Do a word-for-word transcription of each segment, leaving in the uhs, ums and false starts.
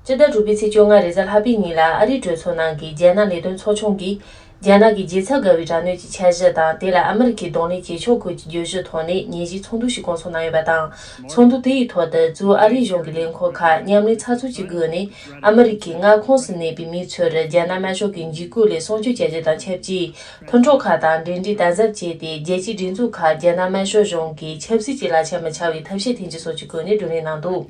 སྤྱི་ཟླ་དྲུག་པའི་ཚེས་བཅོ་ལྔ་རེས་གཟའ་ལྷག་པའི་ཉིན་ལ་ཨ་རིའི་གྲོས་ཚོགས་ནང་གི་རྒྱ་ནག་ལས་དོན་ཚོགས་ཆུང་གིས། རྒྱ་ནག་གི་རྒྱལ་ཚབ་དགའ་བའི་དྲག་གནོན་གྱི་འཆར་གཞི་དང་། དེ་ལ་ཨ་མི་རི་ཀའི་གདོང་ལེན་བྱེད་ཕྱོགས་སྐོར་གྱི་བརྗོད་གཞི་ཐོག་ནས་ཉིན་བཞིན་ཚོགས་འདུ་ཞིག་བསྐོང་ཚོགས་གནང་ཡོད་པ་དང་། ཚོགས་འདུ་དེ་ཡི་ཐོག་ཏུ་གཙོ་བོ་ཨ་རིའི་གཞུང་གི་ལས་ཁུངས་ཁག་མཉམ་ལས་ཚགས་ཚུད་ཀྱི་སྒོ་ནས། ཨ་མི་རི་ཀའི་མངའ་ཁོངས་སུ་གནས་པའི་མི་ཚོར་རྒྱ་ནག་དམར་ཤོག་གི་འཇིགས་སྐུལ་ལས་སྲུང་སྐྱོབ་བྱ་རྒྱུ་དང་ཆབས་ཅིག་མཐུན་གྲོགས་ཁག་དང་འབྲེལ་འདྲིས་དམ་ཟབ་བྱས་ཏེ། རྒྱལ་སྤྱིའི་སྒྲིག་འཛུགས་ཁག་རྒྱ་ནག་དམར་ཤོག་གཞུང་གིས་ཆབ་སྲིད་ཀྱི་ལག་ཆ་མི་འཆང་བའི་ཐབས་ཤེས་འཐེན་རྒྱུ་སོགས་ཀྱི་སྒོ་ནས་བགྲོ་གླེང་གནང་འདུག་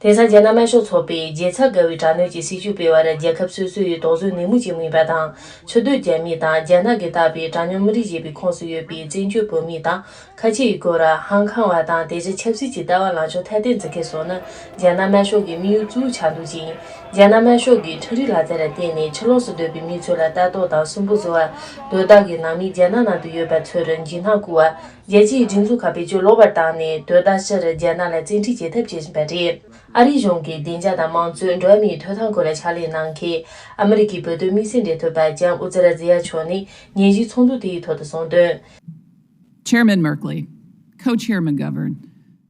དེང་སང་རྒྱ་ནག་དམར་ཤོག་ཚོགས་པས་རྒྱལ་ཚབ་དགའ་བའི་དྲག་གནོན་གྱི་སྲིད་བྱུས་སྤེལ་བར་རྒྱལ་ཁབ་སོ་སོ་ཡི་དོགས་ཟོན་ནན་མོ་བྱེད་མུས་ཡིན་པ་དང་། ཕྱིར་སྡོད་རྒྱ་མི་དང་རྒྱ་ནག་གིས་བཏགས་པའི་གྲངས་ཉུང་མི་རིགས་ཞེས་པའི་ཁོངས་སུ་ཡོད་པའི་བཙན་བྱོལ་བོད་མི་དང་། ཁ་ཆེའི་སྐོར་ཧང་ཁང་བ་དང་། དེ་བཞིན་ཆབ་སྲིད་ཀྱི་ལྟ་བ་ལངས་ཕྱོགས་ཐ་དད་འཛིན་མཁན་སོགས་ནི་རྒྱ་ནག་དམར་ཤོག་གི་དམིགས་ཡུལ་གཙོ་བོ་ཆགས་འདུག་ཅིང་། རྒྱ་ནག་དམར་ཤོག་གིས་ཁྲིམས་རའི་ལག་རྩལ་ལ་བརྟེན་ནས་ཕྱི་ལོགས་སུ་སྡོད་པའི་མི་ཚོ་ལ་ལྟ་རྟོག་དང་སུན་པོ་བཟོ་བ། དོ་བདག་གི་ནང་མི་རྒྱ་ནག་ནང་དུ་ཡོད་པ་ཚོར་འཇིགས་སྣང་བསྐུལ་བ། རྒྱལ་སྤྱིའི་སྒྲིག་འཛུགས་ཁག་བེད་སྤྱོད་ལོག་པར་བཏང་ནས། དོ་བདག་ཕྱིར་རྒྱ་ནག་ལ་བཙན་ཁྲིད་བྱེད་ཐབས་བྱེད་བཞིན་པ་རེད། ཨ་རིའི་གཞུང་གིས་བདེ་འཇགས་དང་དམངས་གཙོ། འགྲོ་བ་མིའི་ཐོབ་ཐང་སྐོར་ལ་ཕྱག་ལས་གནང་མཁན་ཨ་མི་རི་ཀའི་བོད་དོན་དམིགས་བསལ་འབྲེལ་མཐུད་པ་ལྕམ་ཨུ་ཛི་ར་ཛི་ཡ་མཆོག་ནས་ཉིན་བཞིའི་ཚོགས་འདུ་དེའི་ཐོག་ཏུ་གསུངས་དོན། Chairman Merkley, Co-Chairman McGovern,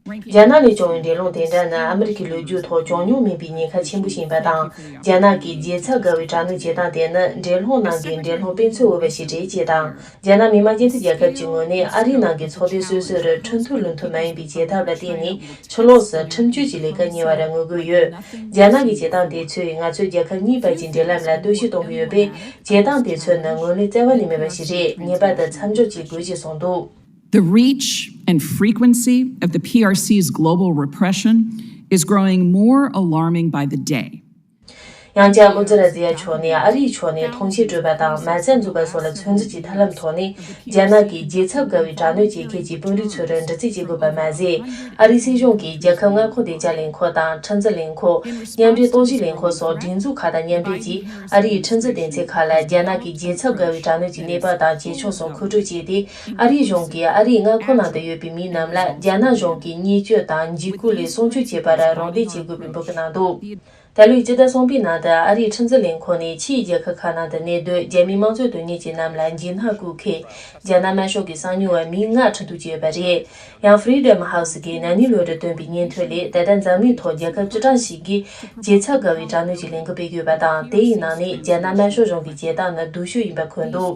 རྒྱ་ནག་ནས་བྱུང་བའི་འགྲན་སློང་དེ་འདྲ་ནི་ཨ་མི་རི་ཀའི་ལོ་རྒྱུས་ཐོག་བྱུང་མྱོང་མེད་པའི་ཉེན་ཁ་ཆེན་པོ་ཞིག་ཡིན་པ་དང་། རྒྱ་ནག་གིས་རྒྱལ་ཚབ་དགའ་བའི་དྲག་གནོན་བྱེད་སྟངས་དེ་ནི་འགྲན་སློང་ནང་གི་འགྲན་སློང་དཔེ་མཚོན་འོས་པ་ཞིག་རེད་ཅེས་དང་། རྒྱ་ནག་མི་དམངས་སྤྱི་མཐུན་རྒྱལ་ཁབ་ཀྱི་ངོས་ནས་ཨ་རིའི་ནང་གི་ཚོགས་སྡེ་སོ་སོར་ཁྲིམས་མཐུན་ལུགས་མཐུན་མ་ཡིན་པའི་བྱེད་ཐབས་ལ་བརྟེན་ནས་ཕྱི་ལོགས་སུ་ཁྲིམས་གཅོད་ཀྱི་ལས་ཀ་གཉེར་བར་ངོ་རྒོལ་ཡོད། རྒྱ་ནག་གི་བྱེད་སྟངས་དེ་ཚོས་ང་ཚོའི་རྒྱལ་ཁབ་གཉིས་བར་གྱི་འབྲེལ་ལམ་ལ་གཏོར་བཤིག་གཏོང་གི་ཡོད་པས། བྱེད་སྟངས་དེ་ཚོ་ནི་ངོས་ལེན་རྩ་བ་ནས་མེད་པ་ཞིག་རེད། ངེས་པར་དུ་མཚམས་འཇོག་བྱེད་དགོས་ཞེས་གསུངས་འདུག The reach and frequency of the P R C's global repression is growing more alarming by the day. ཡང་ལྕམ་ཨུ་ཛི་ར་ཛི་ཡ་མཆོག་ནས་ཨ་རིའི་ཕྱོགས་ནས་ཐོངས་མཆན་སྤྲོད་པ་དང་། མ་རྩ་འཛུགས་པ་སོགས་ལ་ཚོད་འཛིན་གྱི་ཐབས་ལམ་ཐོག་ནས། རྒྱ་ནག་གིས་རྒྱལ་ཚབ་དགའ་བའི་དྲག་གནོན་བྱེད་མཁན་གྱི་དཔོན་རིགས་ཚོར་འདྲི་རྩད་བྱེད་དགོས་པ་མ་ཟད། ཨ་རིའི་སྲིད་གཞུང་གིས་རྒྱལ་ཁབ་མངའ་ཁོངས་བདེ་འཇགས་ལས་ཁུངས་དང་། ཁྲིམས་འཛིན་ལས་ཁུངས། མཉམ་འབྲེལ་རྟོག་ཞིབ་ལས་ཁུངས་སོགས་སྒྲིག་འཛུགས་ཁག་དང་མཉམ་འབྲེལ་གྱིས། ཨ་རིའི་ཁྲིམས་འཛིན་སྡེ་ཚན་ཁག་ལ་རྒྱ་ནག་གིས་རྒྱལ་ཚབ་དགའ་བའི་དྲག་གནོན་གྱི་གནས་བབ་དང་བྱེད་ཕྱོགས་སོགས་མཁོ་སྤྲོད་བྱས་ཏེ། ཨ་རིའི་གཞུང་གིས་ཨ་རིའི་མངའ་ཁོངས་ནང་དུ་ཡོད་པའི་མི་རྣམས་ལ། རྒྱ་ནག་གཞུང་གིས་བརྙས་བཅོས་དང་འཇིགས་སྐུལ་ལས་སྲུང་སྐྱོབ་བྱེད་པར་རོགས་འདེགས་བྱེད་དགོས་པའི་འབོད་སྐུལ་གནང་འདུག་ད་ལོའི་སྤྱི་ཟླ་གསུམ་པའི་ནང་དུ། ཨ་རིའི་ཁྲིམས་འཛིན་ལས་ཁུངས་ནས་ཕྱིའི་རྒྱལ་ཁབ་ཁག་ནང་དུ་གནས་སྡོད་རྒྱ་མིའི་དམངས་གཙོའི་དོན་གཉེར་ཅན་རྣམས་ལ་འཇིགས་སྣང་བསྐུལ་མཁན། རྒྱ་ནག་དམར་ཤོག་གི་གསང་མྱུལ་བ་མི་ལྔ་ཁྲིམས་གཏུག་བྱས་ཡོད་པ་རེད། ཡང་Freedom House གིས་ན་ནིང་ལོ་རེར་བཏོན་པའི་སྙན་ཐོ་ལས། ད་ལྟ་འཛམ་གླིང་ཐོག་རྒྱལ་ཁབ་བཅུ་གྲངས་ཤིག་གིས་རྒྱལ་ཚབ་དགའ་བའི་དྲག་གནོན་གྱི་ལས་འགུལ་སྤེལ་གྱི་ཡོད་པ་དང་། དེ་ཡི་ནང་ནས་རྒྱ་ནག་དམར་ཤོག་གཞུང་གི་བྱེད་སྟངས་ནི་སྡུག་ཤོས་ཡིན་པ་འཁོད་འདུག་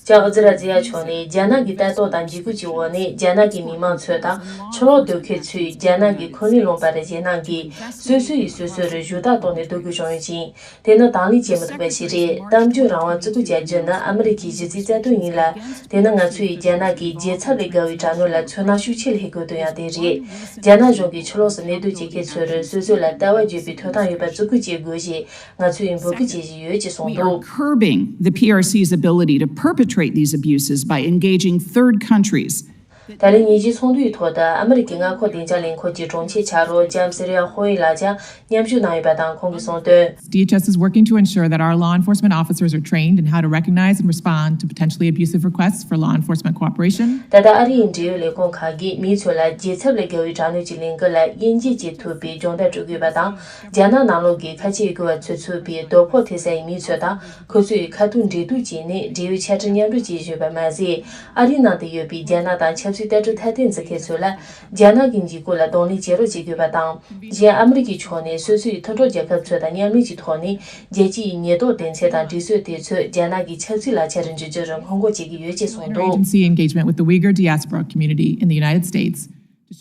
ལྕམ་ཨུ་ཛི་ར་ཛི་ཡ་མཆོག་ནས། རྒྱ་ནག་གི་ལྟ་རྟོག་དང་འཇིགས་སྐུལ་གྱི་འོག་ནས། རྒྱ་ནག་གི་མི་མང་ཚོ་དང་ཕྱི་ལོགས་སྡོད་མཁན་ཚོས་རྒྱ་ནག་གི་འཁོན་ལན་སློང་པར་ཞེད་སྣང་གིས། སོ་སོ་ཡིས་སོ་སོར་ཞུ་དག་བཏང་ནས་སྡོད་དགོས་བྱུང་ཡོད་ཅིང་། དེ་ནི་དང་ལེན་བྱེད་མི་ཐུབ་པ་ཞིག་རེད། གཏམ་བརྗོད་རང་དབང་བརྩི་བཀུར་བྱ་རྒྱུ་ནི་ཨ་མི་རི་ཀའི་གཞི་རྩའི་རྩ་དོན་ཡིན་ལ། དེ་ནི་ང་ཚོ་ཡིས་རྒྱ་ནག་གི་རྒྱལ་ཚབ་ལས་དགའ་བའི་དྲག་གནོན་ལ་ཚོར་སྣང་ཤུགས་ཆེ་སླེབས་དགོས་དོན་ཡང་དེ་རེད། རྒྱ་ནག་གཞུང་གིས་ཕྱི་ལོགས་སུ་གནས་སྡོད་བྱེད་མཁན་ཚོར་སོ་སོ་ལ་ལྟ་བ་བརྗོད་པའི་ཐོབ་ཐང་ཡོད་པ་བརྩི་བཀུར་བྱེད་དགོས་ཞེས་ང་ཚོས་འབོད་སྐུལ་བྱེད་བཞིན་ཡོད་ཅེས་གསུངས་འདུག Curbing the P R C's ability to perpetrate these abuses by engaging third countries. ད་རེས་ཉིན་བཞིའི་ཚོགས་འདུའི་ཐོག་ཏུ། ཨ་མི་རི་ཀའི་མངའ་ཁོངས་བདེ་འཇགས་ལས་ཁུངས་ཀྱི་དྲུང་ཆེ་ཆ་རོགས་ལྕམ་སི་རི་ཡ་ཧོ་ཡི་ལགས་ཀྱང་མཉམ་ཞུགས་གནང་ཡོད་པ་དང་། ཁོང་གིས་གསུངས་དོན། D H S is working to ensure that our law enforcement officers are trained in how to recognize and respond to potentially abusive requests for law enforcement cooperation. ད་ལྟ་ཨ་རིའི་འབྲེལ་ཡོད་ལས་ཁུངས་ཁག་གིས་མི་ཚོ་ལ་རྒྱལ་ཚབ་ལས་བརྒལ་བའི་དྲག་གནོན་གྱི་ལས་འགུལ་ལ་དབྱེ་འབྱེད་བྱེད་ཐུབ་པའི་སྦྱོང་བརྡར་སྤྲོད་དགོས་པ་དང་། རྒྱ་ནག་ནང་ལོགས་ཀྱི་ཁ་ཆེའི་འགོ་བ་ཚོས་ཚུད་པའི་རྡོ་ཕོག་ཐེབས་ས་ཡི་མི་ཚོ་དང་། ཁོ་ཚོས་ཁ་ཐུག་འབྲེལ་གཏུག་བྱས་ནས། འབྲེལ་ཡོད་ཆ་འཕྲིན་མཉམ་སྤྲོད་བྱེད་བཞིན་ཡོད་པ་མ་ཟད། ཨ་རིའི་ནང་དུ་ཡོད་པའི་རྒྱ་ནག་དང་ཆབ་སྲིད་ལྟ་གྲུབ་ཐ་དད་འཛིན་མཁན་ཚོ་ལ། རྒྱ་ནག་གི་འཇིགས་སྐུལ་ལ་གདོང་ལེན་བྱེད་རོགས་བྱེད་དགོས་པ་དང་། གཞན་ཨ་མི་རི་ཀའི་ཕྱོགས་ནས་སོ་སོའི་མཐུན་གྲོགས་རྒྱལ་ཁབ་ཚོ་དང་མཉམ་ལས་ཀྱི་ཐོག་ནས། རྒྱལ་སྤྱིའི་ཉེན་རྟོག་སྡེ་ཚན་དང་སྒྲིག་སྲོལ་དེ་ཚོས་རྒྱ་ནག་གི་ཆབ་སྲིད་ལག་ཆ་རུ་འགྱུར་རྒྱུར་སྔོན་འགོག་བྱེད་ཀྱི་ཡོད་ཅེས་གསུངས་འདུག Agency engagement with the Uyghur diaspora community in the United States.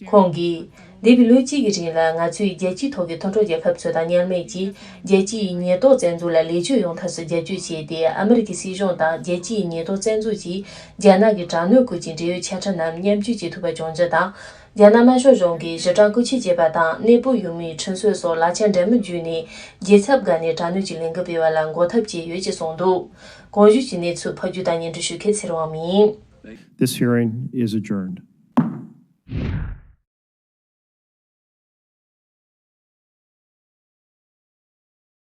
ཁོང་གིས། འདས་པའི་ལོ་གཅིག་གི་རིང་ལ་ང་ཚོས་རྒྱལ་སྤྱིའི་ཐོག་གི་མཐུན་གྲོགས་རྒྱལ་ཁབ་ཚོ་དང་མཉམ་ལས་ཀྱིས། རྒྱལ་སྤྱིའི་ཉེན་རྟོག་རྩ་འཛུགས་ལ་ལེགས་བཅོས་ཡོང་ཐབས་སུ་རྒྱབ་སྐྱོར་བྱས་ཏེ། ཨ་མི་རི་ཀའི་སྲིད་གཞུང་དང་རྒྱལ་སྤྱིའི་ཉེན་རྟོག་རྩ་འཛུགས་ཀྱིས། རྒྱ་ནག་གི་དྲག་གནོན་སྐོར་གྱི་འབྲེལ་ཡོད་ཆ་འཕྲིན་རྣམས་མཉམ་སྤྱོད་བྱེད་ཐུབ་པ་བྱུང་རྒྱུ་དང་། རྒྱ་ནག་དམར་ཤོག་གཞུང་གིས་གཞི་གྲངས་རྐུ་འཁྱེར་བྱེད་པ་དང་། གནས་སྤོ་ཡུལ་མིའི་ཁྲིམས་སྲོལ་སོགས་ལག་ཆ་འདྲ་མིན་བརྒྱུད་ནས། རྒྱལ་ཚབ་བརྒལ་ནས་དྲག་གནོན་གྱི་ལས་འགུལ་སྤེལ་བ་ལ་འགོག་ཐབས་བྱས་ཡོད་ཅེས་གསུངས་འདུག་གོང་ཞུས་ཀྱི་གནས་ཚུལ་ཕབ་སྒྱུར་དང་སྙན་སྒྲོན་ཞུ་མཁན་ཚེ་རིང་དབང་མོ་ཡིན། This hearing is adjourned.